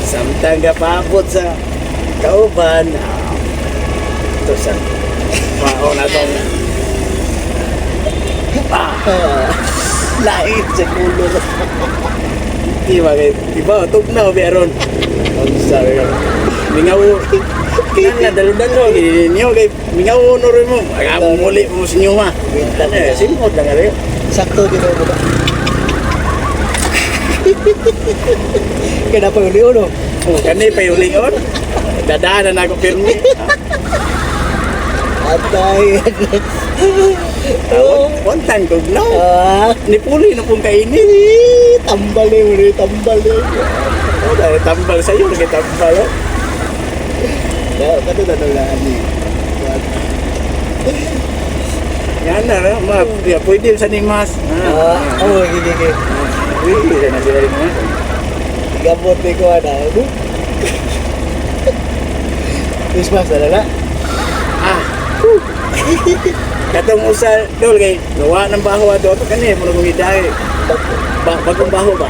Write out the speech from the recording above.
Samtang ka paabot sa kauban, ito sa mao na tong Lait sa kulo. Di ba kay di ba tugnaw bi aron. Ang sabi ko, mingaw nga dalo-dalo gini ninyo kay mingaw no rin mo. Aga muli mo sa inyo ha. Ano eh, simot lang kayo. Sakto ginawa mo ba? Kaya na pa uli no? Oh, kani pa yung lingon. Dadaanan na ako pirmi. Atay. Ah, one time tugnaw. Nipuli na pong kainit. Eh, tambal eh, uli, tambal eh. Oh, dahil tambal sa'yo, nagitambal. Oh. Ya, kato na daw ni. Yan na, no? Ma, ya, pwede sa ni mas. Oh, gigi gigi. Pwede na sila rin mas. Gamot ni ko ana. Christmas na na. Ah. Whew. Katong usa dol kay gawa ng baho ato ato kani mo kong idahe. Ba, bagong baho ba?